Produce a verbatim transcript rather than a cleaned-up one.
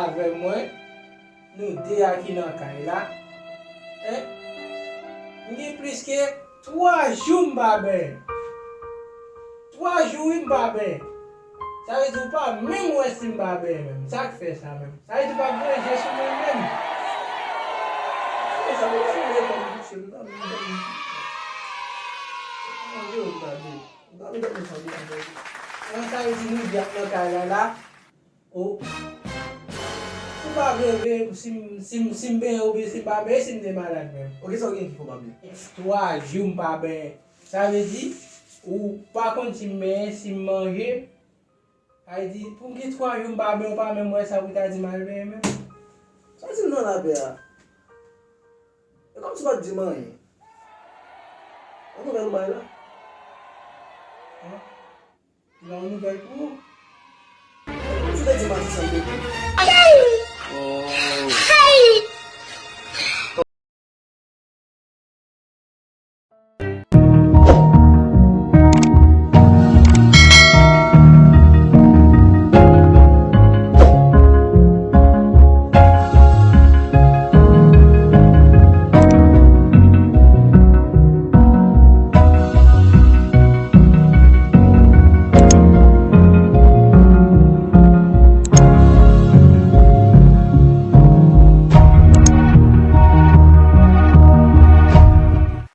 avè mwen, nou de a ki nan kay la. Hein? M gen plis ke twa jou m pa benyen. Twa jou wi m pa benyen. Sa vle di ou pa menm wè si m pa benyen menm. Sa k fè sa menm? Sa vle di ou pa voye je sou mwen menm. Sa vle di ou reponn m touche m pa menm. Manje ou pa de. Ou pa menm sa vle di. Sa vle di nou de a nan kay la la. Ou, ou pa vle vle si m, si m, si m benyen oubyen si m pa benyen, si m te malad menm. Ok, sa w gen ki fè w pa benyen? Twa jou m pa benyen. Sa vle di, ou pa konn si m benyen, si m manje. Sa vle di, pou m gen twa jou m pa benyen, ou pa menm wè sa pou ta di m al benyen menm. Sa di m nan lapè a. E kòmsi w pa t di m anyen. Yon nouvèl ou bay la? Hein? Li pa yon nouvèl pou ou? Ou te di m a se sa m te di.